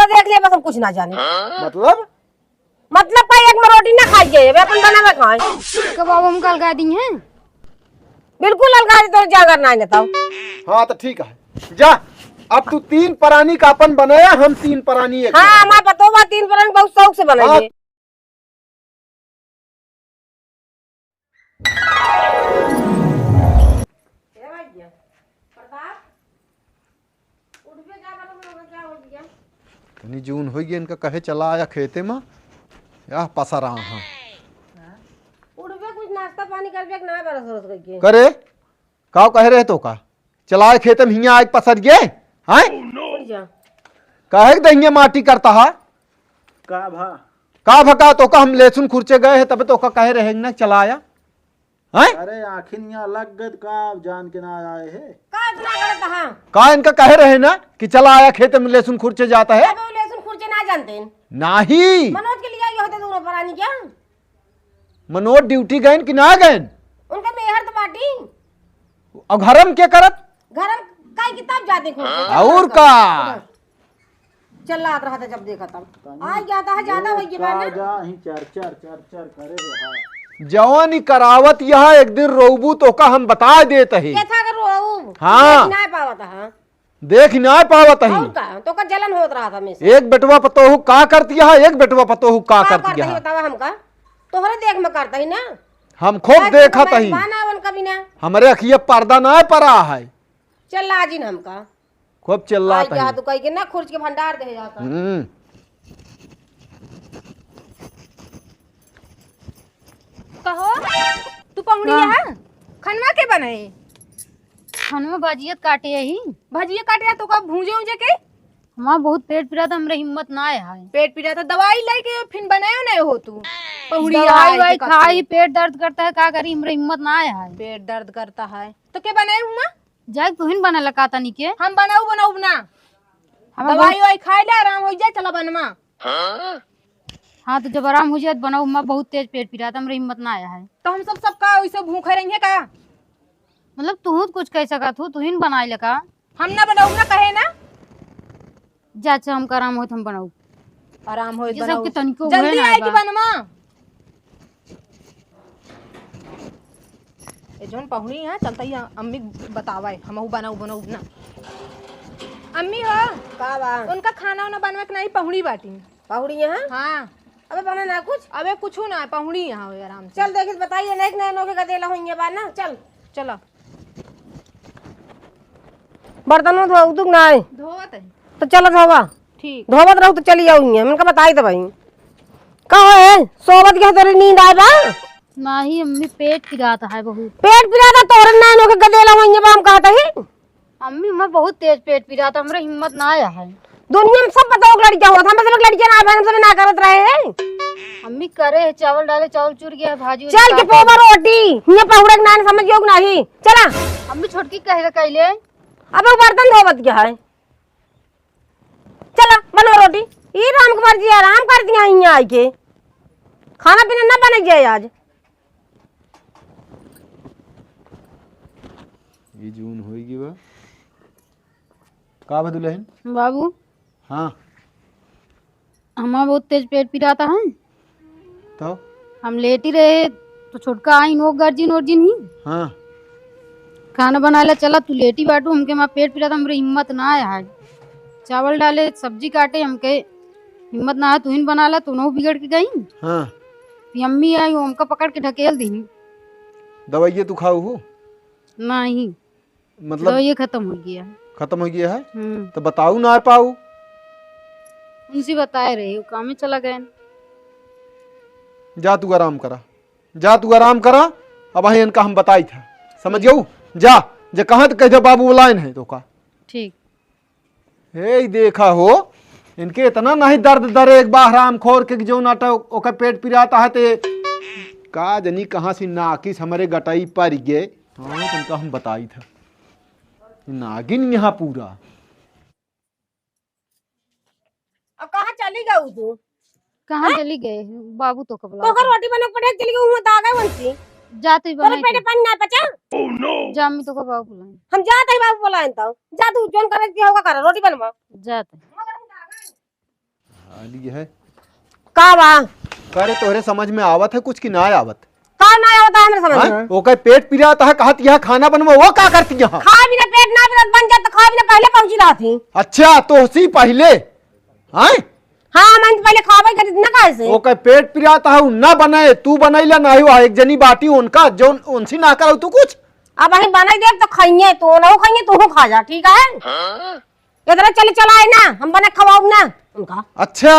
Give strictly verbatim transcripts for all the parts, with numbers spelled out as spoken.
देख लिया, बस हम कुछ ना जाने। मतलब? मतलब का, एक में रोटी ना खाई जाए, वे अपन बनावे खाए। कब बाबू हमका अलगा दी हैं? बिल्कुल अलगा दी, तो जागर ना है तब। हाँ, तो ठीक है, जा, अब तू तीन परानी का अपन बनाया, हम तीन परानी एक हाँ, परानी। हमारे पतोह बा तीन परानी बहुत शौक से बनाई हाँ। है। तनी जून होई गया इनका, कहे चला आया खेते में, या पसरा हाँ। उठबे कुछ नाश्ता पानी करबे कि ना बरस बरस करके? करे, का कहे रहे तो का? चलाए खेते में हियाँ आके पसर गए, हैं? उठ जा। काहे के दहिया माटी करता है? का भा? का भा का, तो का हम लहसुन खुरचे गए हैं, तबे तो का कहे रहे ना चला आया, हैं? अरे आखिर यहाँ लग गए का, जान के ना आए है? का इतना करत हा? का इनका कहे रहे ना कि चला आया खेते में लहसुन खुरचे जाता है? अबे वो लहसुन खुरचे ना जानते हैं। नाही। मनोज के लिए आई होते दोनों परानी क्या? मनोज ड्यूटी गए कि ना गए? उनका मेहर तो बाटी। और घर में के करत? घर में काई किताब जाते खुरचे। और का? चल रहा था जब देखा तब। आ जाता है, ज्यादा हो गया ना। जा ही चर चर चर चर करे रहा। जवानी करावत यह एक दिन रोबू तो का हम बता देत ही। के था अगर रोऊ? हाँ। देख ना पावत है। देख ना पावत ही। और का? तो का जलन होत रहा था हमेशा। एक बेटवा पतोहू का करती है, एक बेटवा पतोहू का का करती करता ही है। बतावा हमका। तोहरे देख में करता ही ना। हम खूब आज देखत तो ही। बा ना उनका बिना। हमरे अखिया पर्दा ना पड़ा है। चल लाजिन हमका। खूब चिल्लात आई है। तू कही के ना खुर्च के भंडार दे जाता। हम्म। कहो, तू पहुड़ी हाँ। है? खनवा के बनाए? खनवा भाजियत काटे यही। भाजिया काटे तो का भूजे उजे के? हमार बहुत पेट पिरात, हमरे हिम्मत ना आए है। पेट पिरात, दवाई लेके फिर बनाए नहीं हो तू? पहुड़ी दवाई है, वाई तो खाई, कथी? पेट दर्द करता है, का करी, हमरे हिम्मत ना आए है। पेट दर्द करता है, तो के बनाए हुआ? जाए तुहिन बना लगा तनी के। हम बनाऊ, बनाऊ ना। हम दवाई बहुत वाई खाए ले, आराम हो जाए, चला बनवा। हाँ, तो जब आराम हो जाए, तो बनाऊ। हमार बहुत तेज पेट पिरात, हमरे हिम्मत ना आया है। तो हम सब, सब का वैसे भूखे रही है का? मतलब, तू तो कुछ कह सकत हो, तुहिन बनाए लगा। हम ना बनाऊ ना, कहे ना। जा, अच्छा, हमका आराम होत, हम बनाऊ। आराम होत, ये सब बनाऊ। के तनिको जल्दी हुए ना आए कि बा। बनवा। ए जौन पहुड़ी है, चलता ही अम्मी बतावे, हमहू बनाऊ, बनाऊ ना। अम्मी हो, का बा? उनका खाना उना बनवे के नहीं, पहुड़ी बाटी। पहुड़ी यहाँ? हाँ। अबे बना ना कुछ? अबे कुछ ना, पहुड़ी यहाँ हो आराम से। चल देखिस, बताइए, नहीं, नहीं, नोखे गदेला होइए बा ना, चल। चला। बर्तन में धोऊ तू नाय? धोवत है। तो चल धोवा। ठीक। धोवत रहू तो चली आऊ हियां, हमका बताई तो भाई। का है? सोवत के तोरे नींद आए बा? नाही अम्मी, पेट पिरात है बहुत। पेट पिरात है तोरे नाय नोखे गदेला होइए बा, हम कहत ही। अम्मी, मैं बहुत तेज पेट पिरात, हमरे हिम्मत ना आया है। दुनिया में सब बताओ लड़कियां होत, हम सब लड़कियां ना बहन सब ना करत रहे हैं। अम्मी करे है, चावल डाले, चावल चुर गया है, भाजी उजी चल के काट पोवा रोटी, ये पहुड़ा के नान समझ गयो कि नहीं? चला। अम्मी छोटकी कह के कैले। अबे वो बर्तन धोवत क्या है? चला, बनो रोटी। ई राम कुमार जी आराम कर दिया हियां आई के। खाना पीना ना बने जाए आज। ई जून होई गई बा। का बा दुल्हन? बाबू। हाँ। हमार बहुत तेज पेट पिरात है। तो? हम लेटी रहे, तो छोटका आइन, वो गर्जिन वर्जिन ही। हाँ। खाना बनाए ला चला, तू लेटी बाटू, हमके हमार पेट पिरात, हमरे हिम्मत ना आया है। चावल डाले, सब्जी काटे, हमके हिम्मत ना आया, तू ही बना ला, तू नौ बिगड़ के गई। हाँ। फिर अम्मी आई, वो हमका पकड़ के ढकेल दी। दवाइये तू खाऊ हो? नहीं। मतलब दवाई खत्म हो गया है। खत्म हो गया है? हम्म। तो बताऊ ना पाऊ। उनसे बताए रहे, वो काम में चला गए। जा तू आराम करा, जा तू आराम करा। अब वहीं इनका हम बताई था, समझ गऊ? जा, जे कहाँ तो कह दे बाबू बुलाए हैं तो का। ठीक। हे, ई देखा हो, इनके इतना नहीं दर्द दरे एक बार हरामखोर के, जो नाटा ओकर पेट पिराता है ते का जनी कहाँ से नाकिस हमरे गटाई पर गए। हाँ, तुमका हम बताई था, नागिन यहाँ पूरा। अब कहाँ चली गऊ तू? कहाँ हैं? चली गए? बाबू तो कबला तोकर रोटी बना के पठा के चली गऊ, हुआ दागा वंशी। जाते ही तोरे बनाई पेटे थी। पानी ना पचा? जा, अम्मी तो का बाबू बुलाए। हम जाते ही बाबू बुलाए तो। जा तू जोन करे के होगा कर, रोटी बनवा। जाते। मगर हम दागा। आली है। का बा? का रे, तोहरे समझ में आवत है कुछ कि ना आवत? का ना आवत है हमरे समझ हाँ? में? ओकर पेट पिरात है, कहत यहाँ खाना बनवा, वो का करती यहाँ? खा बिना पेट ना पिरात, बन जात तो खा बिना पहले पहुँची रहत ही। अच्छा, तोहसी पहले? हाँ? हाँ, मन तो पहले खावे करी ना, काहे से? ओकर पेट पिरात है, उ ना बनाए, तू बनैला ना हुआ, एक जनी बाटी उनका, जौन उनसी ना करौ तू कुछ? अब हम बनाई देब तो खाइए, तू ना खाइए, तू खा जा, ठीक है? इतना चले चला है ना, हम बना खवाऊब ना उनका। अच्छा,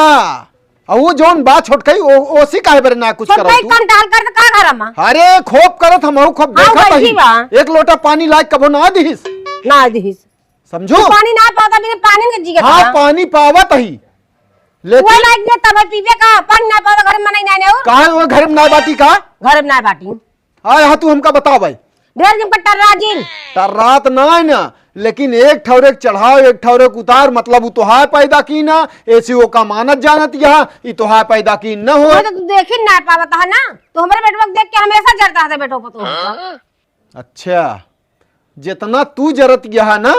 आ वो जौन बा छोटकई, ओ, ओसी काहे बरे ना कुछ करत छोटकई तू? काम टहल करत का घर में? अरे, खूब करत, हमहू खूब हाँ, देखत वही हई। बा। एक लोटा पानी लायक कबो ना दिहिस। ना दिहिस। समझू? तू पानी ना पावत, अभी पानी में जियत हाँ, बा। पानी पावत ही। लेकिन वो लायक ने तब पीबे का, पानी ना पावत, घर में नहीं, नहीं, नहीं। काहे वो घर में ना बाटी का? घर में ना बाटी। हाँ, यहाँ तू हमका बताओ भाई। ढेर दिन पर टर्रा जिन। टर्रात ना है ना, लेकिन एक ठौरे के चढ़ाव, एक ठौरे के उतार, मतलब उ तोहार पैदा की ना, ऐसी वो का मानत जानत यहाँ, ई तोहार पैदा की न हो। वो तो तू देख ही ना पावत है ना, तो हमारे बेटवा को देख के हमेशा जरता है बेटो पतो। अच्छा, जितना तू जरत यहाँ ना।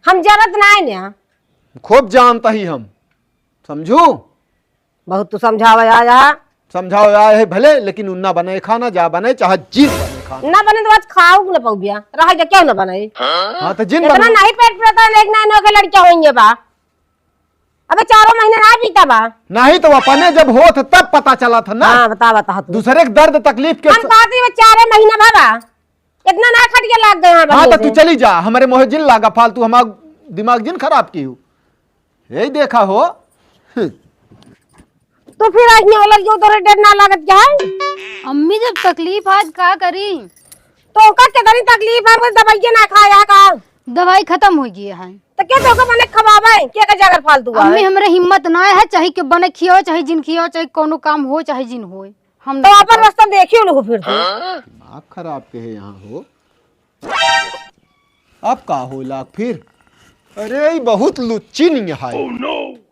हम जरत ना है ना। खूब जानता ही हम, समझू? बहुत तू समझावे आया है। समझावे आए है भले, लेकिन उन्ना बने खाना, जा बने, चाहे जिन बने खाना। ना बने तो आज खाऊ न पउबिया, रह जा, क्यों ना बने? हाँ, तो जिन इतना बने। नहीं पेट पिरात है, एक ना नौ के लड़के होइए बा। अबे चारों महीना ना बीता बा। नहीं तो अपने जब होत तब पता चला था ना। हाँ, बता, बता तू। दूसरे के दर्द तकलीफ के हम स- कहती वो चारे महीना बा बा। इतना ना खटिया लाग गए हैं हाँ, बनिए तो तू से। चली जा, हमारे मोहे जिन लागा फालतू, हमार दिमाग जिन खराब की हो। यही देखा हो। तो फिर आज नहीं वाला जो तोरे डर ना लागत क्या है? अम्मी जब तकलीफ है, का करी? तो ओकर के तनी तकलीफ है, बस दवाइये ना खाया का? दवाई खत्म हो गई है। तो के तोके बने खवावे? के का जागर फालतू अम्मी, है? हमरे हिम्मत ना है, चाहे के बने खियावे, चाहे जिन खियावे, चाहे कोनो काम हो, चाहे जिन होए। हम तो नहीं अपन पता। रास्ता देखियो लोग फिर तो। दिमाग खराब के है यहाँ हो। अब का होला फिर? अरे, ई बहुत लुच्ची नहीं है।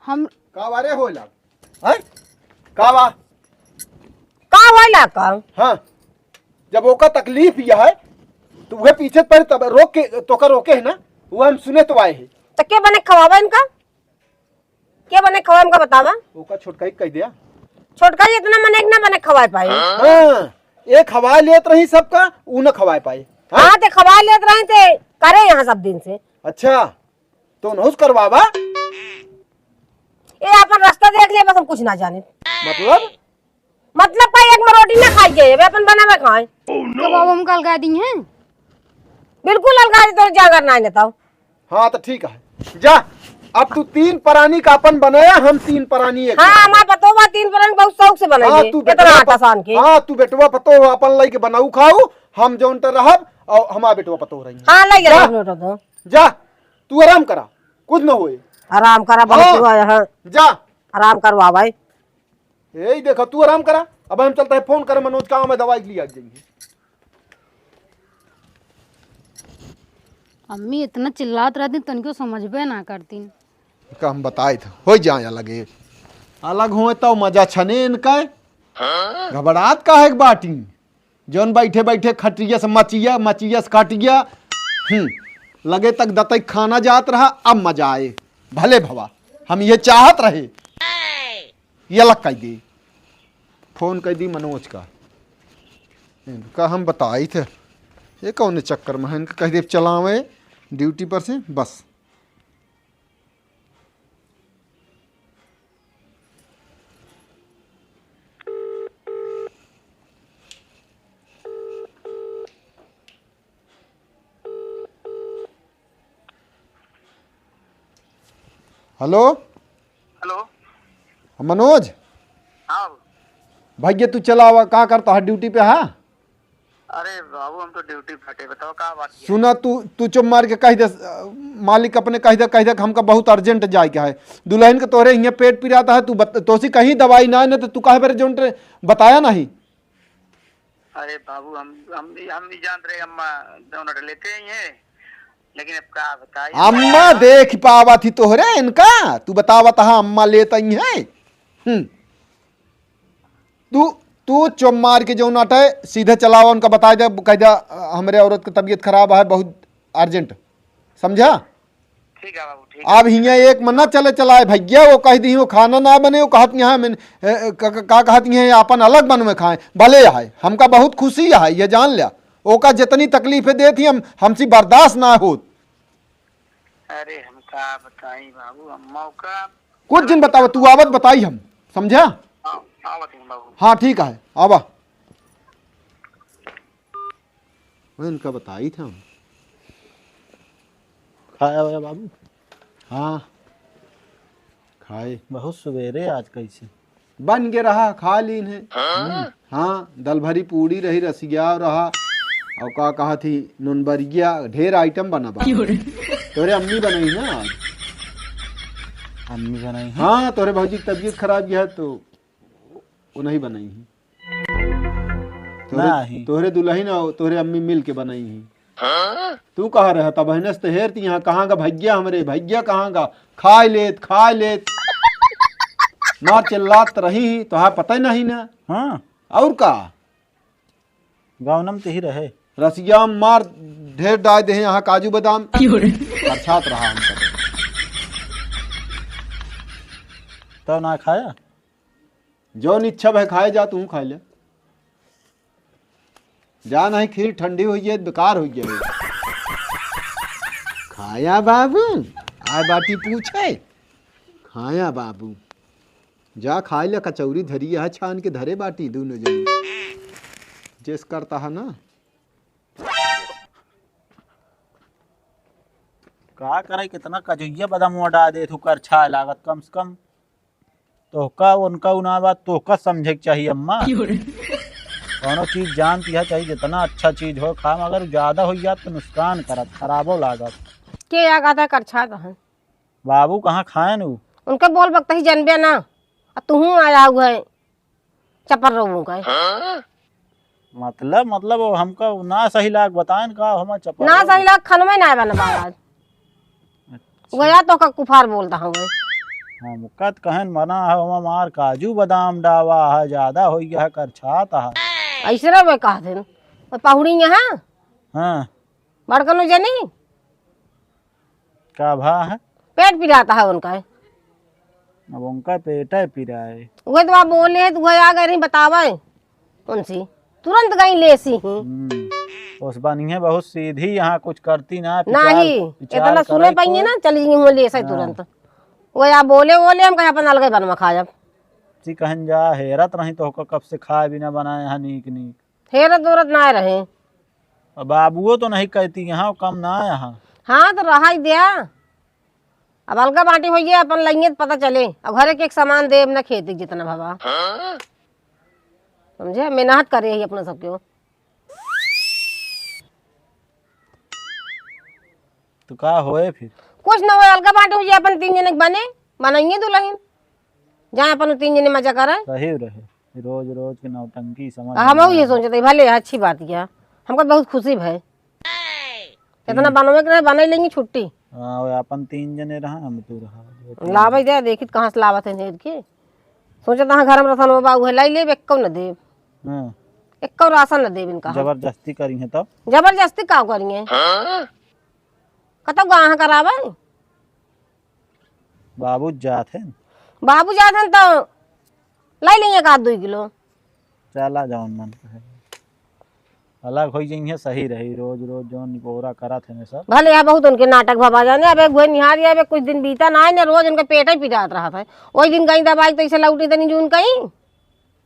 हम का बारे होला? हैं? का बा? का होला का? हाँ, जब ओका तकलीफ यह है, तो वह पीछे पर तब रोक के, तोका रोके है ना, वो हम सुने तो आए हैं। तो के बने खवावा इनका? के बने खवाए हमका बतावा? ओका छोटकाई कह दिया। छोटकाई इतना मने के ना बने खवाए पाए। हाँ, ये खवाए लेत रही सबका, ऊ न खवाए पाए। हाँ? हाँ, ते खवाए लेत रही ते करे यहाँ सब दिन से। अच्छा, तो नहुस करवावा? ये अपन रास्ता देख लिया, बस हम कुछ ना जाने। मतलब? मतलब का एक में रोटी ना खाई जाए, अबे अपन बनावे खाए। तो बाबू हमका अलगा दी हैं? बिल्कुल अलगा दी, तो जागर ना लेता। हाँ, तो ठीक है, जा, अब तू तीन परानी का अपन बनाया, हम तीन परानी एक हाँ, बनाए। हमार पतोह बा तीन परानी बहुत शौक से बनाई हाँ, है। तू इतना बेटवा आटा प-, सान के। हाँ, तू बेटवा पतोह अपन लइके बनाऊ खाऊ, हम जौन त रहब, और हमार बेटवा पतोह रही। हाँ, लइ जा। जा, अपने बेटवा तो। जा, तू आराम करा, कुछ न होए। आराम करा, बहुत हाँ। हुआ है, हाँ। जा। आराम करवा भाई। यही देखा, तू आराम करा, अब हम चलता है फोन करे मनोज का, मैं दवाई के लिए आ जाएंगे। अम्मी इतना चिल्लात रहती, तनिको समझबे ना करती। का हम बताइत, हो जाए अलगे। अलग होए तो मजा छने इनका। घबरात काहे के बाटी? जौन बैठे बैठे खटिया से मचिया, मचिया से खटिया। हम्म, लगे तक दतई खाना जात रहा, अब मजा आए। भले भवा, हम ये चाहत रहे। ये अलग कह दी, फोन कह दी मनोज का। इनका हम बताइत है, ये कौन चक्कर में है, इनका कह दे चलावे ड्यूटी पर से बस। हेलो। हेलो। मनोज। हाँ। भैया तू चला आवा, का करता है ड्यूटी पे है? अरे बाबू, हम तो ड्यूटी पे हटे, बताओ का बात है? सुना, तू, तू चुप मार के कह दे, अ, मालिक अपने कह दे, कह दे कि हमका बहुत अर्जेंट जाए के है। दुल्हन के तोहरे हियाँ पेट पिरात है, तू बत-, तोसी कहीं दवाई ना है, ना तो तू काहे बरे जौन टे-, बताया नहीं। अरे बाबू, हम, हम, हम नहीं जानत रहे, अम्मा जौन टे लेते ही हैं, लेकिन अब का बताई। अम्मा देख पावत ही तोहरे इनका, तू बतावत हा अम्मा लेत ही हैं। हम्म। तू, तू चुप मार के जौन अटे, सीधे चलावा, उनका बताइ दे, कह दे, "हमरे औरत के तबीयत खराब है, बहुत अर्जेंट।" समझा? ठीक है बाबू, ठीक है। अब हियाँ एक मन्ना चले चलाए भैया, वो कह दी, वो खाना ना बने, वो कहत यहाँ में, ए, ए, का, का, का कहत यहाँ अपन अलग बनवे खाए, भले आए, हमका बहुत खुशी है, ये जान लिया। ओका जितनी तकलीफें देत ही, हम, हमसे बर्दाश्त ना होत। अरे, हम का बताई बाबू, हम मौका कुछ दिन बतावा, तू आवत बताई हम, समझा? हाँ, आवत ही बाबू। हाँ, ठीक है, आवा। मैं इनका बताई था। खाया होया बाबू? हाँ, खाए। बहुत सवेरे आज कैसे? बन के रहा, खा लीन है। हाँ? हम्म। हाँ, दल भरी पूड़ी रही, रसिया रहा, और का कहा थी, नूनबरिया, ढेर आइटम बना बा। क्यों रे? तोरे अम्मी बनाई ना आज। अम्मी बनाई है? हाँ, तोरे भौजी की तबीयत खराब है तो वो नहीं बनाई है। तोहरे, नहीं। तोहरे दुल्हन और तोहरे अम्मी मिल के बनाई ही। तू कहाँ रहा था बहनस? तो हेर ती यहाँ कहाँ का भैया हमरे, भैया कहाँ का? खाए लेत, खाए लेत। मार चिल्लात रही ही, तोहार पता ही नहीं ना। हाँ। और का? गावनम ते ही रहे। रसिया मार ढेर डाल दे यहाँ काजू बादाम। क्यों रे? परसात रहा हम। तो ना खाया? जौन इच्छा भय खाए जा, तू खाए ले। जा नहीं, खीर ठंडी हुई है, बेकार हुई है। खाया बाबू, आए बाटी पूछे। खाया बाबू, जा खाए ले, कचौरी धरी है, छान के धरे बाटी दोनों जने। जेस करता है ना। का करे, कितना कजैया बदाम डाल दे, तू कर छा लागत कम से कम। तोहका उनका उना बात तोहका समझे के चाहिए अम्मा। क्यों रे? कौनो चीज जानती है चाहिए, जितना अच्छा चीज हो खा, मगर ज्यादा हो जात तो नुकसान करत, खराबो लागत। के या कहता है करछा कहाँ? बाबू कहाँ खाएन उ? उनके बोल बकता ही जनबे ना, आ तुहूँ आया हुआ है चपर रहू का। मतलब, मतलब वो हमका ना सही लाग बताएन का, हम चपर ना रहू। सही लाग, खनवे ना बनबा आज। अच्छा। वया तो का कुफार बोलता हूँ। हमका त कहन मना है, हम हमार काजू बादाम डावा है, ज्यादा हो गया है, करछात है। ऐसे ना वे कह देन। और पहुड़ी यहाँ? हाँ। बड़कनो जनी? का भा है? पेट पिराता है उनका। अब उनका पेट है पिराए। वह तो आप बोले है, तो वह आ गए रही बतावे उनसे। तुरंत गई लेसी ही। हम्म। उस बनिए बहुत सीधी, यहाँ कुछ करती ना, विचार, नहीं, विचार इतना सुने करे पाइए को। ना, चली गई वो लेसे हाँ। तुरंत। वो या बोले, बोले, हम कहे अपन अलगे बनवा खाए अब। जी कहन जा, हेरत रही तो कब से खाए बिना बनाए हैं नीक नीक। हेरत ओरत ना रहे। अब बाबुओ तो नहीं कहती, यहाँ कम ना यहाँ। हाँ, तो रहा ही दिया। अब अलगा बाटी होइए, अपन लइये त पता चले। अब घरे के एक सामान देब ना, खेती जितना भवा। समझे? मेहनत करे ही अपना सबके वो। तो का होए फिर? कुछ ना होए, अलगा बाटी होइए, अपन तीन जने के बने, बनाइए दुल्हन। जाए अपन तीन जने मजा करे। सही रहे, रोज रोज के नौटंकी समझ आ, हम में ये आवे। सोचते भले अच्छी बात किया, हमको बहुत खुशी भय। इतना हम्म। बनवे के रहे, बनाई लेंगी छुट्टी। हाँ, वो अपन तीन जने रहा, हम तू रहा, दो तीन लावे जने। दे, देखित कहाँ से लावत है नेर के। सोचत हाँ घर में रसन बाबा उहे लाई लेब, एक्को न देब। हाँ। एक्को राशन न देब इनका हम। जबरदस्ती करी है तब? जबरदस्ती का करी है? हाँ? कतौ गाह करावे? बाबू जात हैं। बाबू जात हैं तो लाई लेंगे एक आध दो किलो। चला जौन मन कहे। अलग होई जइहें, सही रही। रोज रोज जौन निपोरा करत हैं सब। भले यहाँ बहुत उनके नाटक भवा जाने, अब एक घोए निहार या, अब कुछ दिन बीता ना है ना, रोज उनके पेट ही पिरात रहत है। वही दिन गई दवाई तो इसे लौटी तनी जून कहीं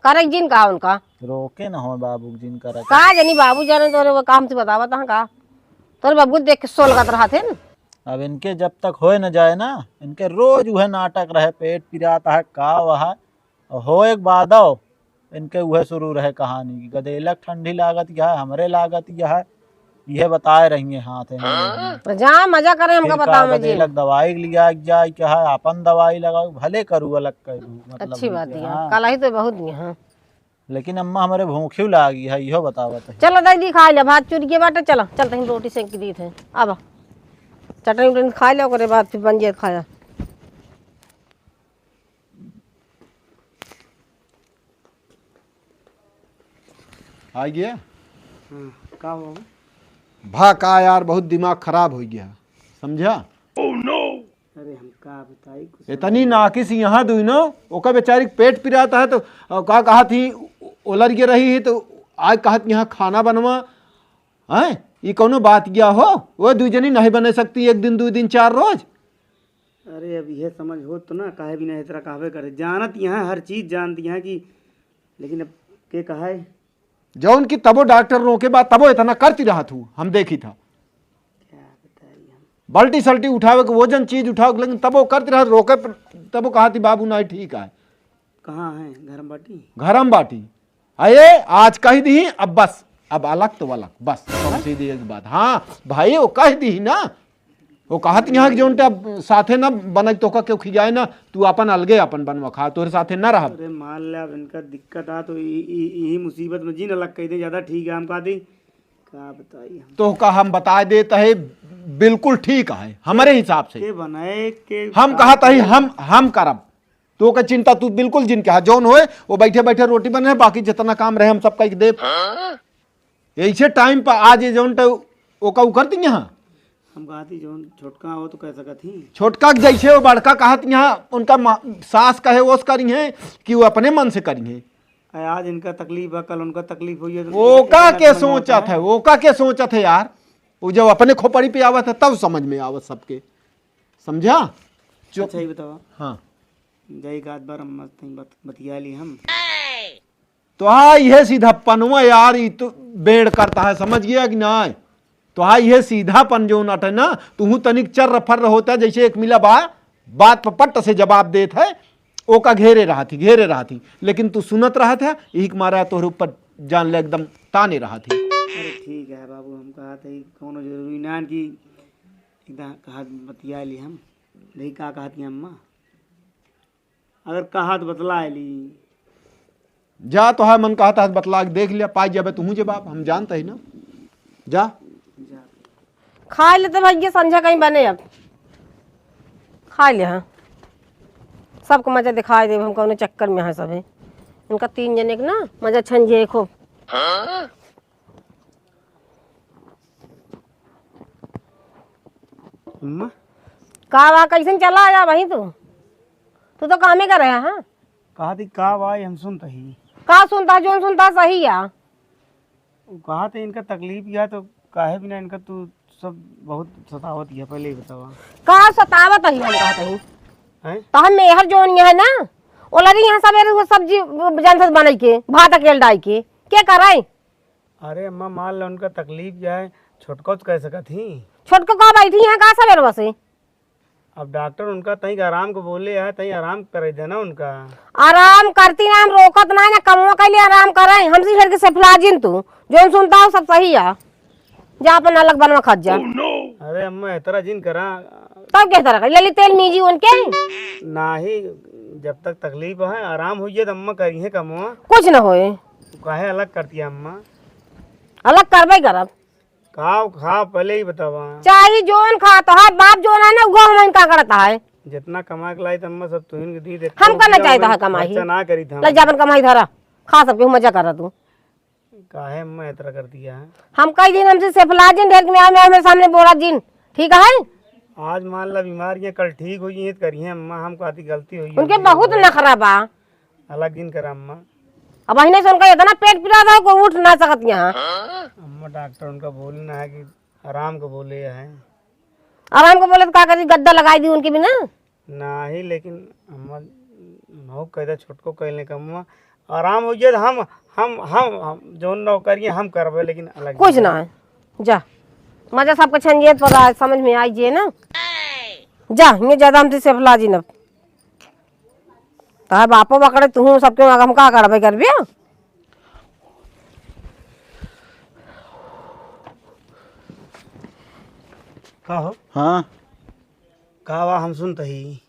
करे जिन कहा उनका। रोके न हो बाबू जिन करे। का जनी बाबू जाने तोरे वो काम से बतावत हैं का? तोरे बाबू देख के सोलगत रहत हैं। अब इनके जब तक होए न जाए ना, इनके रोज उहे नाटक रहे, पेट पिरात है, का वह होए के बादो इनके उहे शुरू रहे कहानी कि गदेलक ठंडी लागत यह, हमरे लागत यह, यह बताए रही हैं हाथ में। तो जा मजा करे, हमका इनका बतावे जी। गदेलक दवाई लिया जाए, क्या है, अपन दवाई लगाओ, भले करू अलग करू, मतलब अच्छी बात कि है, हाँ। कल ही तो बहुत दिया, हाँ। लेकिन अम्मा हमरे भूखी लागी है, इहो बतावत है। चलो दाई दी खा ले, भात चुर के बाटे, चलो, चल तहीं रोटी सेंक दी थे। अब चटनी उटनी खा ले, ओकरे बाद फिर बन जाए खाया। आ गया? हाँ, का बाबू? भा का यार, बहुत दिमाग खराब हो गया, समझा? बताई कुछ इतनी समझ में। नाकिस यहाँ दुइनो, ओका बेचारी के पेट पिरात है तो, अ, का कहत ही, ओलर के रही है तो आज कहत यहाँ खाना बनवा, हैं? ई कौनो बात गया हो? वो दुइ जनी नहीं बने सकती एक दिन, दुइ दिन, चार रोज? अरे अब यह समझ हो तो ना, काहे बिना इस तरह कहबे करे। जानत यहाँ हर चीज जानत यहाँ कि, लेकिन अब के कहा है? जौन की तबो डॉक्टर रोके बा, तबो इतना करती रहत हूँ, हम देखी था। क्या बताई हम? बाल्टी सल्टी उठावे के, वजन चीज उठावे के, लेकिन तबो करती रहत, रोके पर, तबो कहती, "बाबू, नहीं ठीक है।" कहाँ है? घर में बाटी? घर में बाटी। अये, आज कह दी, अब बस, अब अलग तो अलग, बस, हम सीधी एक बात। हाँ, भाई, वो कह दी ना, वो कहत यहाँ कि जौन ते अब साथे ना बनक, तोका केहू खियाए ना, तू अपन अलगे अपन बनवा खा, तोहरे साथे ना रहब। अरे मान ले, अब इनका दिक्कत आ तो इ-, इ-, यही मुसीबत में जिन अलग कह दे, ज्यादा ठीक है। हम कहा दी, का बताई हम? तोहका हम बता देत है, बिल्कुल ठीक है, हमरे हिसाब से। के बनाए के हम का कहत है, हम, हम करब। तोहका चिंता तू बिल्कुल जिन कहा, जौन होए, वो बैठे बैठे रोटी बने, बाकी जितना काम रहे, हम सब कह देब। ऐसे टाइम पर आज ये जौन तो ओका उ करती यहाँ। हम कहती जौन छोटका हो तो कह सकत ही। छोटका के जैसे वो बड़का कहत यहाँ, उनका मा-, सास कहे ओस करी हैं कि वो अपने मन से करी हैं। अरे आज इनका तकलीफ है, कल उनका तकलीफ हुई है, तो ओका इतना के समझ में आता सोचत है? है, ओका के सोचत है यार? वो जब अपने खोपड़ी पे आवत है तब समझ में आवत सबके, समझा? चुप। अच्छा, ये बताओ। हाँ। जाई एक आध बार अम्मा से बत-, बतिया ली हम। तो हाँ, यह सीधापनवा यार, ई तो बेड़ करता है, समझ गया कि नाहीं? तो हाँ, यह सीधापन जो नट है ना, तुहूँ तनिक चर्र फर्र होता है, जैसे एक मिला बा, बात पर पट्ट से जवाब देत है, ओका घेरे रहत ही, घेरे रहत ही, लेकिन तू सुनत रहत है, यही के मारा तोहरे ऊपर जान ले एकदम ताने रहत ही। अरे ठीक है बाबू, हम कहत ही, कौनो जरूरी ना कि एकदम कहत बतिया ली हम। देखी का कहत ही अम्मा। अगर कहा तो बतला ली। जा, तोहार मन कहत है बतला के देख लिया, पाई जाबे तुहूँ जवाब, हम जानत ही ना। जा। खाइ ले तो भैया, संझा कहीं बने अब। खाइ ले, हाँ। सबको मजा दिखाई देब हम, कौनो चक्कर में है सभी। इनका तीन जने के ना मजा छंझे खूब। अम्मा? का बा, कैसन चला आया वहीं तू? तू तो कामे कर रहा है। कहा थी का बा, हम सुनत ही। का सुनता, जौन सुनता सही है। वो कहा थे इनका तकलीफ या तो काहे बिना इनका तू सब बहुत सतावत है, पहले ही बतावा। का सतावत ही हम कहत ही? हैं? तो हम मेहर जौन ये है ना, ओलरी यहाँ सवेरे वो सब्जी जानत बनाई के, भात अकेल डाई के, के कराई? अरे अम्मा, मान लो उनका तकलीफ या है, छोटको तो कह सकत ही। छोटको का बैठी यहाँ का सवेरवा से? अब डॉक्टर उनका तई आराम को बोले है, तई आराम करे देना उनका। आराम करती ना, हम रोकत ना, ना कमवा कैले आराम करे, हमसे छेड़ के सेफलाजिन तू, जौन सुनता हो सब सही है, जा अपन अलग बनवा खा जा। अरे अम्मा, इतना जिन करा। तब के तरह ले ली तेल मीजी उनके? नाही, जब तक तकलीफ है, आराम होइए तो अम्मा करी है कमवा। कुछ न होए। काहे अलग करती है अम्मा? अलग करबे करब। खाओ, खाओ, पहले ही बतावा। चाही जौन खा, तोहार बाप जौन है ना, वो हमन का करता है। जितना कमा के लाई, तम्मा सब तुहिन के दी दे। हम का ना चाही तोहार कमाई। खर्चा ना करी था। ले जा अपन कमाई धरा, खा सबके मजा करा तू। काहे अम्मा इतना कर दिया है? हम कई दिन हमसे सेफला जिन ढेर के म्याव म्याव मेरे सामने बोला जिन, ठीक है? आज मान ला बीमारियां कल ठीक हो गई हैं, तो करिए अम्मा, हम कहती गलती हुई है उनके। बहुत नखरा बा। अलग दिन करा अम्मा। अब अहिने से उनका इतना पेट पिरात है, कोई उठ ना सकत यहाँ। अम्मा, डॉक्टर उनका बोले ना है कि आराम को बोले है। आराम को बोले तो का करी, गद्दा लगाई दी उनके बिना। नाही, लेकिन अम्मा, नौ कैदा छोटको कहले का अम्मा, आराम हो गया तो हम, हम, हम, हम जौन नौकरी हम करबे, लेकिन अलग कुछ ना है। जा, मजा सबके छंजियत पर आए, समझ में आई जे ना। जा, ये ज्यादा हमसे सेफला जी न। तोहार बापो बकड़े, तुहूँ सबके आगे हम का करबे करबे? का हो? हाँ। का बा, हम सुनत ही।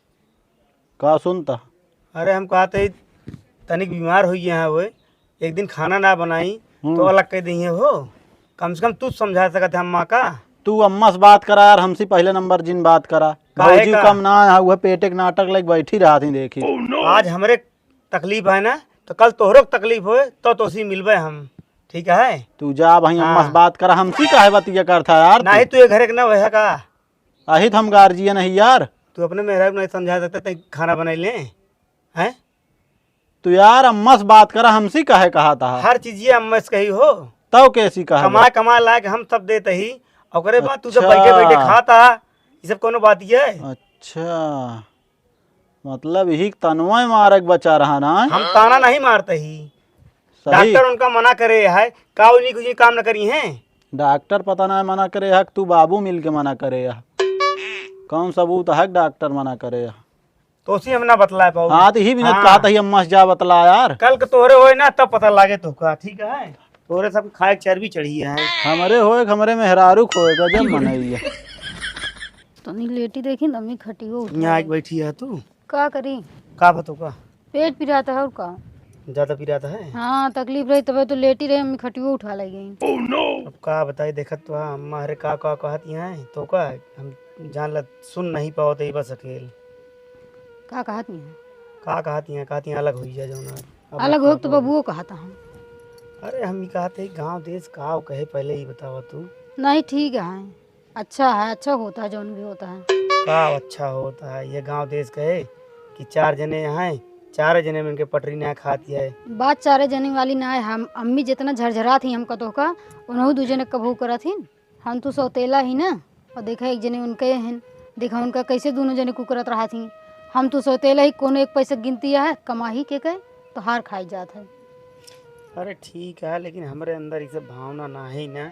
का सुनत? अरे, हम कहत ही, तनिक बीमार होइ गया है वो, एक दिन खाना ना बनाई, हम्म। तो अलग कह दइहे हो। कम से कम तू समझा सकत है अम्मा का। तू अम्मा से बात करा यार, हमसे पहले नंबर जिन बात करा। काहे भौजी का? कम ना है, वह पेटे के नाटक लेके बैठी रहत ही, देखी। आज हमरे तकलीफ है ना, तो कल तोहरो के तकलीफ होए, तो तोसी मिलबे हम, ठीक है? तू जा भाई, अम्मा से हाँ। बात करा, हमसे काहे बतिया करता यार तू? नाही, तू ये घरे के ना वह का? आही तो हम गार्जियन है यार। तू अपने मेहरारू को नहीं समझा सकता, तै खाना बनाई ले, हैं? तू यार अम्मा से बात करा, हमसे काहे कहा था? हर चीज ये अम्मा से कही हो। तब कैसी कहा? कमाए, कमाए लायक हम सब देते ही, ओकरे बाद तू जब अच्छा। बैठे, बैठे खाता, ये सब कोनो बात ये है? अच्छा, मतलब यही तनवा मारे के बचा रहा ना? हम ताना नहीं मारते ही। सही। डॉक्टर उनका मना करे है, का उन्हीं कुछ काम न करी हैं? डॉक्टर पता ना मना करे है, तू बाबू मिल के मना करे है। कौन सबूत है डॉक्टर मना करे है? तो उसी हम ना बतला पाओ। हाँ, तो ही भी ना हाँ। कहा था, ही अम्मा से जा बतला यार। कल के तोहरे होए ना, तब पता लागे तोका, ठीक है? तोहरे सब खाए के चर्बी चढ़ी है। हमरे होए, हमरे मेहरारू खोए, गजब मनई है। तनी लेटी देखी न, अम्मी खटियो उठा यहाँ ले। आके बैठी है तू। का करी? का बा तोका? पेट पिरात है और का? ज्यादा पिरात है? हाँ, तकलीफ रही तबे तो लेटी रही, अम्मी खटियो उठा ले गई। अब का बताई, देखत तो है, अम्मा हरे का, का कहत यहाँ है, तोका हम जान ल सुन नहीं पावत ही बस अकेल। का कहत नहीं है? का कहत यहाँ, कहत यहाँ अलग होई जा जौन आज। अब अलग मत होक तो कहो। बबुओ कहत हम। अरे हम ही कहत है गाँव देश का कहे, पहले ही बतावा तू। नहीं, ठीक है, अच्छा है, अच्छा होता है जौन भी होता है। का अच्छा होता है, ये गाँव देश कहे कि चार जने हैं, चार जने में इनके पटरी ना खाती है। बात चारे जने वाली ना है, हम अम्मी जितना झरझरात ही हमका तोहका, उन्हों दू जने कबहू करत ही। हम तो सौतेला ही ना, और देखा एक जने उनके हैं, देखा उनका कैसे दोनों जने कुकरत रहा थी। हम तो सौतेला ही, कोनो एक पैसा गिनती है, कमाही के कहे, तो हार खाई जात है। अरे ठीक है, लेकिन हमरे अंदर ये सब भावना ना है ना,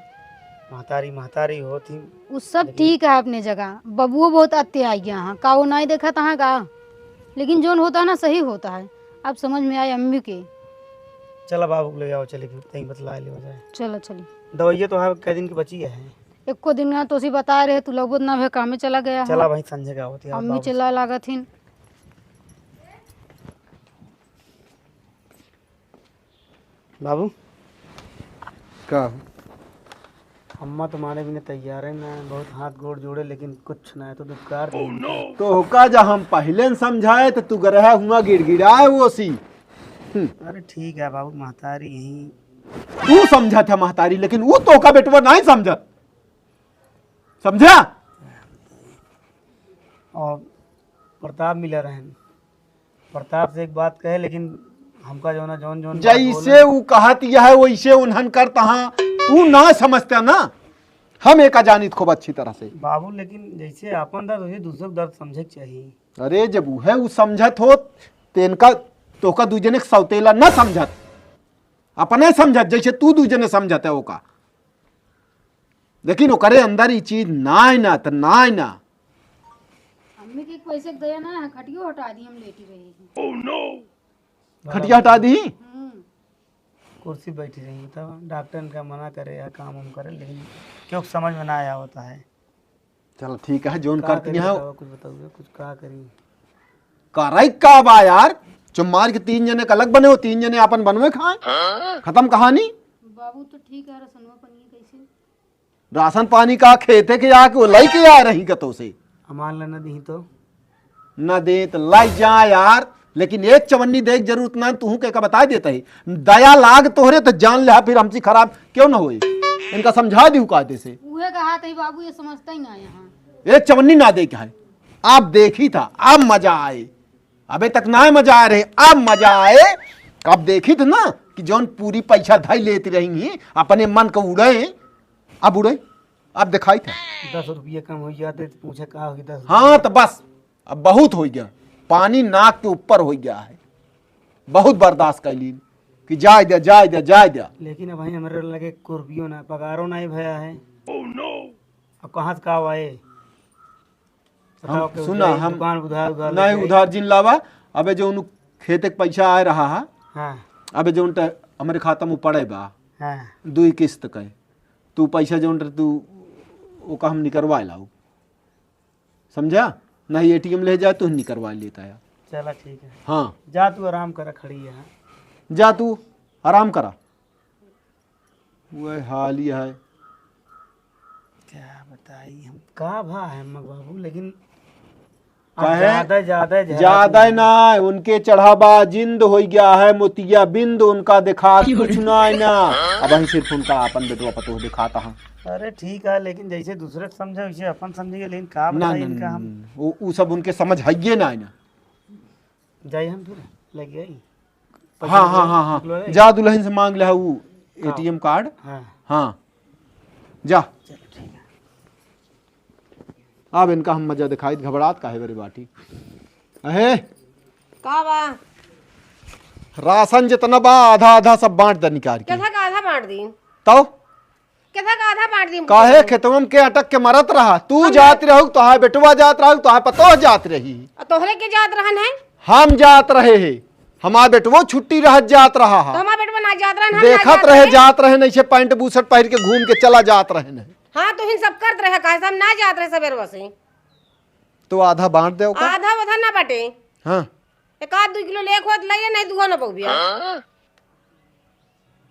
महतारी महतारी होत ही। उ सब लेकिन ठीक है अपने जगह, बबुओ बहुत अत्ते आ गया है, का वो नहीं देखा तहाँ का? लेकिन जोन होता है ना सही होता है, अब समझ में आए अम्मी के। चला बाबू को ले आओ, चली फिर तहीं बतला ले हो जाए। चला चली। दवाइया तो है, कै दिन की बची है? एको दिन ना तोसी बता रहे, तू लगभग ना भे कामे चला गया है। चला भाई, संझे का होती है, अम्मी बाबू। चला लागत हिन। बाबू। का? अम्मा तो माने बिना तैयार है ना, बहुत हाथ गोड़ जोड़े, लेकिन कुछ ना है तो दुत्कार दे। तो का जा हम पहले न समझाए तो तू गरहा हुआ गिड़गिड़ाए वो सी। हम्म। अरे ठीक है बाबू, महतारी यही। तू समझत है महतारी, लेकिन वो तो का बेटवा नहीं समझत। समझा? और प्रताप मिला रहन, प्रताप से एक बात कहे, लेकिन हमका जौन, जौन, जौन बात जैसे बोले। ऊ कहत यह है, वैसे उन्हन करता हाँ। तू ना समझता ना, हम एका जानित खूब अच्छी तरह से। बाबू, लेकिन जैसे आपन दर्द, वैसे दूसरों के दर्द समझे के चाहिए। अरे, जब उहे ऊ समझत होत, तो इनका, तोका दू जने के सौतेला ना समझत, अपने समझत, जैसे तू दू जने समझत है ओका। लेकिन ओकरे अंदर ई चीज नाय ना, त नाय ना। अम्मी के पैसे के दया ना है, खटियो हटा दी, हम लेटी रही हैं। खटिया हटा दी? हम्म। कुर्सी बैठी रही, तब डॉक्टर इनका मना करे या काम हम करे, लेकिन क्यों समझ में ना आया होता है। चल ठीक है, जोन का करती करी हैं। बताओ, कुछ बताओ, कुछ का करी? करे का बा यार, जो मार के तीन जने का अलग बने हो, तीन जने अपन बनवे खाए, खत्म कहानी। बाबू तो ठीक है, रसनवा पनिया कैसे? राशन पानी का खेते के आके वो लइके आ रही कतो से। हमार ला न दीही तो? न दे तो लाई जा यार, लेकिन एक चवन्नी देख जरूरत ना, तू के का बता देता है। दया लाग तोहरे तो जान ले, फिर हमसे खराब क्यों न होए? इनका समझा दिहू कायदे से। उहे कहा तही बाबू, ये समझता ही ना यहाँ। एक चवन्नी ना दे के है। आप देखी था, अब मजा आए। अबे तक ना मजा आ रहे, अब मजा आए। अब देखी था ना कि जौन पूरी पैसा धई लेती रही ही, अपने मन को उड़े, अब उड़े, अब दिखाई था। दस रुपये कम हो जाते तो पूछे का होगी दस रुपये। हाँ, तो बस, अब बहुत हो गया, पानी नाक के ऊपर हो गया है, बहुत बर्दाश्त कर ली कि जाए दे, जाए दे, जाए दे। लेकिन अब भाई हमरे लगे कुर्बियो ना, पगारो ना ही भया है। अब कहाँ से का आए? बताओ, हम, केहू सुना, जाई हम दुकान उधार, उधार नहीं लेके आई। उधार जिन लावा, अबे जो उनु खेते के पैसा आए रहा है, हाँ। अबे जो उनटा हमरे खाता में पड़े बा, हाँ। दुई किस्त के, तू पैसा जो उनटा तू ओका हम निकरवा लाऊ, समझा? नहीं एटीएम ले जा, तू निकरवा लेता है। चला ठीक है। हाँ। जा तू आराम करा, खड़ी है। जा तू आराम करा। वह हाल ही है। क्या बताई हम, का भा है अम्मा बाबू, लेकिन अब काहे? ज्यादा, ज्यादा, ज्यादा ज्यादा। ना, उनके चढ़ावा जिंद हो गया है, मोतिया बिंद उनका देखात कुछ ना है ना। अब हम सिर्फ उनका आपन बेटवा पतोह देखाता है। अरे ठीक है, लेकिन जैसे दूसरे के समझे वैसे अपन समझेंगे, लेकिन का ना, बताई ना, इनका ना, हम? ना, वो, वो सब उनके समझ है ये ना है ना। जाई हम फिर, लग गई। हाँ, हाँ, हाँ, हाँ। निकलो रे। जा दुल्हन से मांग ले वो का? एटीएम कार्ड। हाँ। हाँ। जा। चलो ठीक है। अब इनका हम मजा दिखाई, घबरात काहे बरे बाटी? अहे, का बा? राशन जितना बा, आधा आधा सब बांट दे निकाल के। कैसा का आधा बांट दी? तो? कैसा का आधा बांट दी हम? काहे खेतवन के अटक के मरत रहा? तू हम जात रहू, तोहार बेटवा जात रहू, तोहार पतोह जात रही। आ तोहरे के जात रहन है? हम जात रहे है, हमार बेटवो छुट्टी रहत जात रहा तो है। हमार बेटवा ना जात रहन, हम ना देखत जात रहे, रहे। जात रहे, नहीं से पैंट बूसट पहिर के घूम के चला जात रहे नहीं। हाँ, तो हिन सब करत रहे, काहे से हम ना जात रहे सबेरवा से। तो आधा बांट दे ओका। आधा वधा ना बाटे। हाँ। एक आध दू किलो लेक होत लइए, नहीं दुआ ना पउबिया।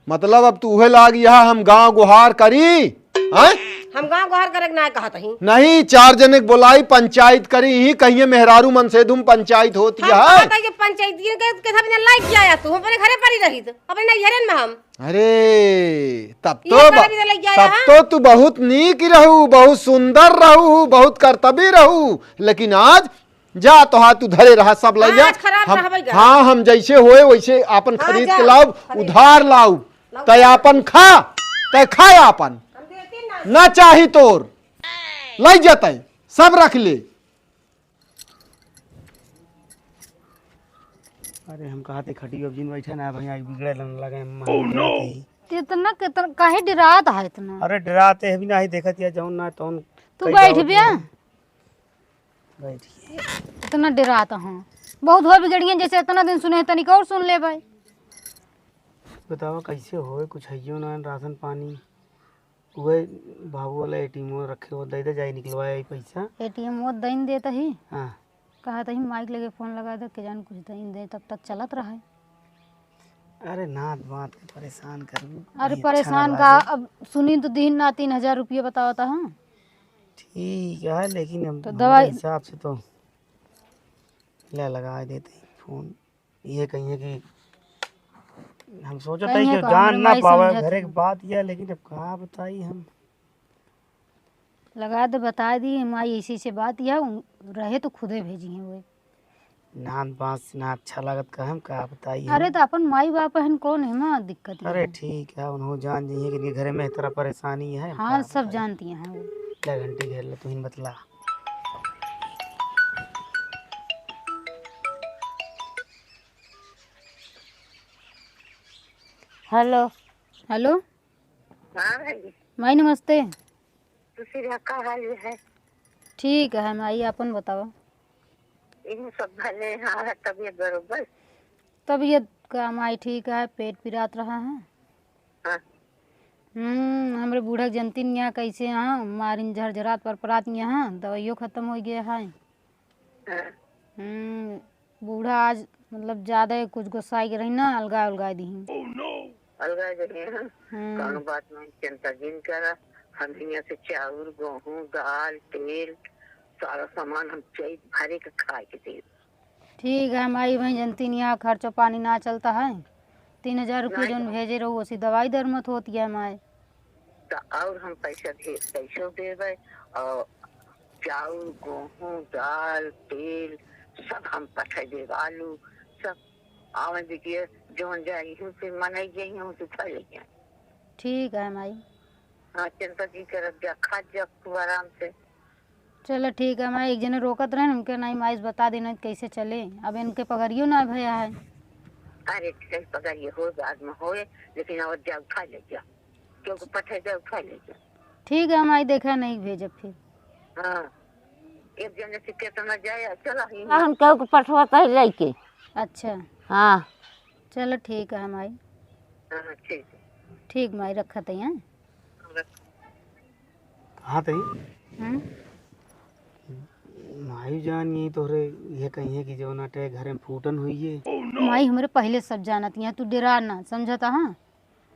मतलब अब तू उहे लाग यहाँ हम गाँव गुहार करी, हैं? हम गाँव गुहार करे के ना कहत ही। नहीं, चार जने के बोलाई, पंचायत करी, ही कहिए मेहरारू मन से धुम पंचायत होती हम है। कहत ही कि पंचायतियन के, के सब जन लाइक किया तू, हम अपने घरे पड़ी रही, अपने नैहरन में हम। अरे, तब ये तो ब-, करे भी तो लग गया तब यहाँ। तो तू बहुत नीक रहू, बहुत सुंदर रहू, बहुत कर्तव्य रहू, लेकिन आज जा तोहार तू धरे रहा, सब लइ जा। आज खराब हम, रहबे जा। हाँ, हम जैसे होए वैसे आपन हाँ, खरीद जा, के लाउब, खरीद। उधार लाउब। लाउब। तै आपन खा, तै खा आपन। हम देते ना। ना चाही तोर, लइ जा तै, सब रख ले। अरे हम कहा थे खटियो अब जिन बैठे ना भैया, बिगड़े लन लगे, हम मान गए थे। इतना, कितना, काहे डरात है इतना? अरे डराते हैं भी ना, ही देखत या जौन ना तौन तू कई बैठ जाओ बे। तुम। बैठिए। इतना डरात हूँ। बहुत हो बिगड़िए, जैसे इतना दिन सुने हैं, तनिक और सुन ले भाई। बताओ कैसे होए, कुछ हइयो ना राशन पानी। उहे बाबू वाला एटीएम रखे हो, दे दे जाई निकलवाए आई पैसा। एटीएम वो दइन देत ही। हाँ। कहत ही माइक लगे फोन लगा दे, के जान कुछ दइन दे, तब तक चलत रहे। अरे नात बात के परेशान करू, अरे वही अच्छा परेशान लगा का, दे। अब सुनी तो दीन ना तीन हजार रुपये बतावता हम। ठीक है, लेकिन अब तो हमारे दवाई हिसाब से तो ले लगा देते हैं फोन। ये कहिए कि हम सोचत कहिए हई कि तो जान हमरे ना माई पावे समझत घरे के हई। बात यह, लेकिन अब का बताई हम। लगा दे, बता दी माई ऐसी से बात यह, उन-, रहे तो खुदे भेजी हैं वो। नात बात से ना अच्छा लागत का, हम का बताई हम। अरे तो अपन माई बाप हन, कौन है माँ दिक्कत अरे है? ठीक है, उन्हों जान जाइए कि इनके घरे में इतना परेशानी है, हम हाँ, का सब बताई। जानती हैं वो। क्या घंटी घेर ले, तू ही बतला। हेलो। हेलो। हाँ भाई। माई नमस्ते। दूसरी का हाल है? ठीक है माई, अपन बताओ। इन्हें सब भले, हाँ, तबीयत बरोबर? तबीयत का माई ठीक है, पेट पिरात रहा है। हाँ। हम्म, हमरे बूढ़ा के जनती न यहाँ कैसे यहाँ, मारिन झरझरात परपरात यहाँ, दवाइयो खत्म होइ गया है। हाँ। हम्म, बूढ़ा आज मतलब ज्यादा कुछ गुस्साई के रही ना, अलगा उलगा दिही। अलगा गए हैं। हम्म। कौनो बात नहीं, चिंता जिन करा। हम यहाँ से चाउर, गेहूं, दाल, तेल, सारा सामान हम चैत भरे के खाए के देब। ठीक है माई, वहीं जनती नहीं यहाँ खर्चो पानी ना चलता है। तीन हजार रुपये नहीं। जौन भेजे रहो, उसी दवाई दर मत होती है माई। तो और हम पैसा दे, पैसो देबे और चाउर, गेहूं, दाल, तेल सब हम पठा देब, आलू सब। आवे बिटिया, जौन जाई हूँ से मनई जाई हूँ से उठा ले जाए। ठीक है माई। हाँ, चिंता जी करब जा, खा जा खूब आराम से। चलो ठीक है माई, एक जने रोकत रहे, उनके नाई माई से बता देना कैसे चले, अब इनके पगड़ियो ना भया है। अरे ठीक है, पगड़िए हो बाद में होए, लेकिन अब जा उठा ले जा, क्योंकि पठे जा उठा ले जा। ठीक है माई, देखा नहीं भेजब फिर। हाँ, एक जने से कितना जाए, चला ही हाँ, हम केहू के पठवत है लइके। अच्छा। हाँ। चलो ठीक है माई। हाँ, ठीक है। ठीक माई, रखत है, हैं? कहाँ तई? हम्म? माई जान, ये तोहरे ये कहिए कि जौन आटे घरे में फूटन हुई है। माई हमरे पहले सब जानत हैं, तू डेरा ना, समझता हाँ?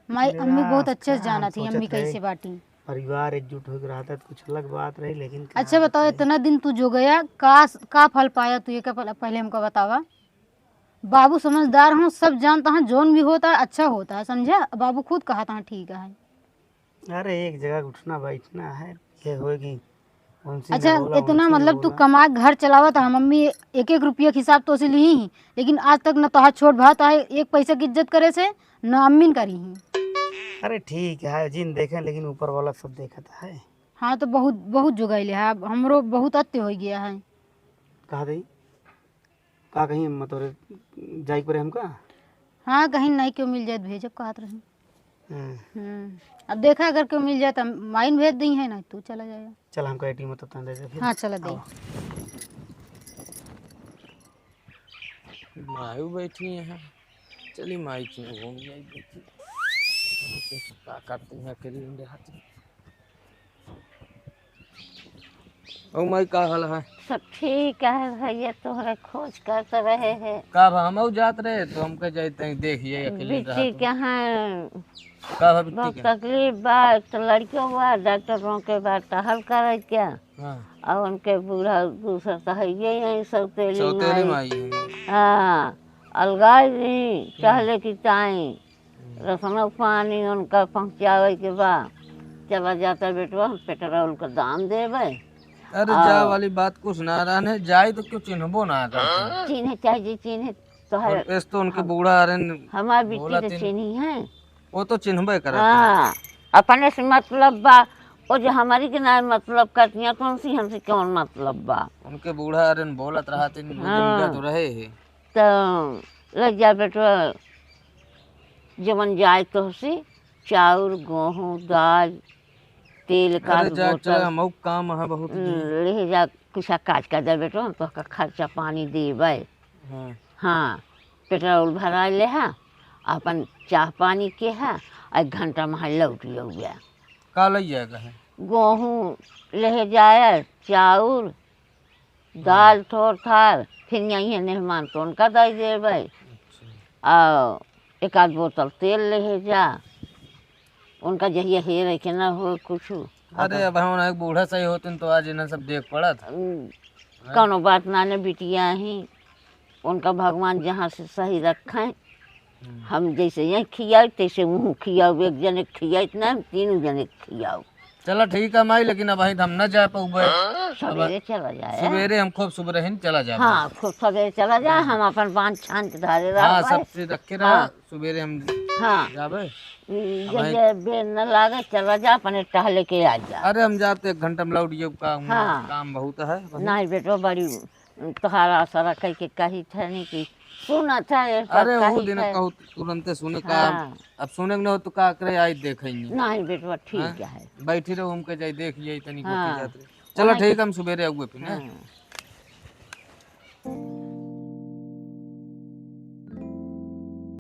माई, अम्मी डेरा बहुत अच्छे से का जानत ही, सोचत अम्मी है? कैसे बाटी। परिवार एकजुट होके रहता तो कुछ अलग बात रही, लेकिन का अच्छा बताओ, बताई? इतना दिन तू जो गया, का, का फल पाया तू? ये का फल, पहले हमको बतावा। बाबू समझदार हो, सब जानता है, जौन भी होता है अच्छा होता है, समझा? बाबू खुद कहता है ठीक है। अरे एक जगह उठना बैठना है, ये होए कि उनसे अच्छा, ना बोला, इतना उनसे ना मतलब तू बोला। कमा के घर चलावत है, मम्मी एक एक रुपया के हिसाब तो से ली ही, लेकिन आज तक न तोहार छोट भाई तोहार एक पैसा की इज्जत करे से, न अम्मीन करी ही। अरे ठीक है, जिन देखें लेकिन ऊपर वाला सब देखता है। हाँ, तो बहुत, बहुत जोगाइले है, अब हमरो बहुत अत्य हो गया है। कहा दई? का कहीं हम तोरे जाए के पड़े हमका? हाँ, कहीं नहीं क्यों मिल जाए तो भेजब कहत रही। हम्म। हम्म। अब देखा अगर क्यों मिल जाए तो माइन भेज दी है, नहीं तू चला जाएगा। चल हमका एटीएम तो तन दे दे फिर। हाँ, चला दे। आवा। मायू बैठी हैं, चली माई के घूम जाई देखी। का करती हैं अकेली रहती। ओ माई, का हाल है? सब ठीक है भैया, तोहरे खोज करत रहे हैं। का बा, हमहू जात रहे तो हमके जाइत हैं, देखिए अकेले बिट्टी रहत। के हैं। का बा बिट्टी बहुत के? तकलीफ बा, एक तो लड़कियों बा, डॉक्टरों के बा टहल करे क्या। हाँ। और उनके बूढ़ा दूसर तो है ये यहीं सौतेली सौतेली माई। माई है। हाँ, अलगाई दी, हम्म। टहले की ताई। रसना पानी उनका पहुँचावे के बा। चला जाता बेटवा, हम पेट्रोल का दाम देबे। अरे आ जा वाली बात कुछ ना रहने, जाई तो क्यों चिन्हबो ना करते। चिन्हे चाहे जी चिन्हे, तो है। और इस तो उनके हम बूढ़ा अरे न-, हमार बिट्टी बोला तो तीन चिन्ही है। वो तो चिन्हबे करत हाँ, अपने से मतलब बा, वो जो हमारी के ना मतलब करती हैं, तो उनसे हमसे कौन मतलब बा? उनके बूढ़ा अरे न बोलत रहा तीन, हाँ। जिंदा तो रहे है। तो लग जा बेटवा, जवन जाए तोहसे, चाउर, गोहूँ, दाल, तेल का अरे जा, बोतल, चला, हमहू काम है बहुत दिन। ले जा, कुछ काज कर दे बेटवा, हम तोहका खर्चा पानी देबै। हाँ। हाँ, पेट्रोल भरा ले हा, अपन चाह पानी के हा, एक घंटा में लौट लौट गया। का ले जाएगा है? गोहूँ ले जाए, चाउर, दाल थोर थार, फिर यहीं मेहमान तो उनका दे देबै। अच्छा। आ एक आध बोतल तेल ले जा, उनका जहिया हेरे के ना हो कुछ। अरे, अब हम एक बूढ़ा सही होते तो आज इन्हें सब देख पड़त। हम्म, हाँ? कौनो बात ना ने बिटिया ही, उनका भगवान जहाँ से सही रखे। हम्म। हम जैसे यहीं खियाई, तैसे वहूँ खियाऊ, एक जने खियाई ना, हम तीनों जने खियाऊ। चला ठीक है माई, लेकिन अब हम न जा पउबे। सवेरे चला जाए। सवेरे हम खूब सुबह ही चला जाबे। हाँ, खूब सवेरे चला जाए, हाँ। हम अपन बांध छान के धारे हाँ, रहबे। सब चीज रखे रहा, हाँ। सवेरे हम हाँ। जाबे। ई अब जे, भाई जे बेर न लागे, चला जा, अपने टहले के आ जा। अरे हम जाते एक घंटा में लौट जाब, का हुआ? हाँ। काम बहुत है। नहीं बेटो, बड़ी तोहार आसरा कह के कही थे नहीं कि सुनत है, ये सब अरे वो कही दिन थे। कहू तुरंते सुने का, हाँ। अब सुने के न हो तो का करे, आई देखेंगे। नहीं बेटवा, ठीक हाँ? है। बैठी रहो, हमके जाई देख जाई तनी हाँ। होती जात रही। चलो वहाँ ठीक, हम सुबेरे आउए फिर, हाँ? हाँ।